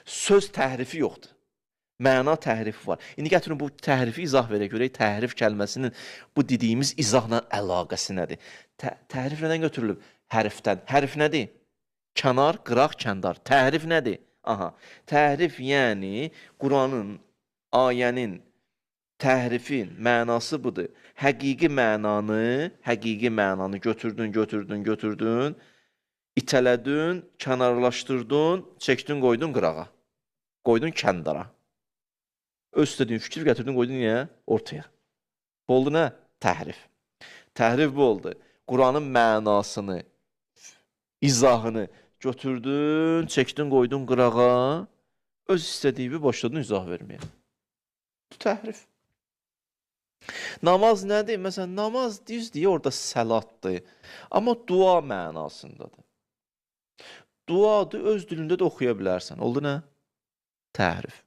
Söz təhrifi yoxdur. Məna təhrifi var. İndi gətirin bu təhrifi izah verək, görək təhrif kəlməsinin bu dediyimiz izahla əlaqəsi nədir? Təhrif nədən götürülüb? Hərfdən. Hərf nədir? Kənar, qıraq, kəndar. Təhrif nədir? Aha. Təhrif yəni Quranın, ayənin, təhrifin mənası budur. Həqiqi mənanı götürdün, götürdün, götürdün, itələdin, kənarlaşdırdın, çəkdin, qoydun qırağa. Qoydun kəndara. Öz istədiyin fikir gətirdin, qoydun niyə? Ortaya. Bu oldu nə? Təhrif. Təhrif bu oldu. Quranın mənasını, izahını götürdün, çəkdin, qoydun qırağa, öz istədiyini başladın izah verməyə. Təhrif. Namaz nədir? Məsələn, namaz düz deyə orada səlatdır. Amma dua mənasındadır. Duadır, öz dilində də oxuya bilərsən. Oldu nə? Təhrif.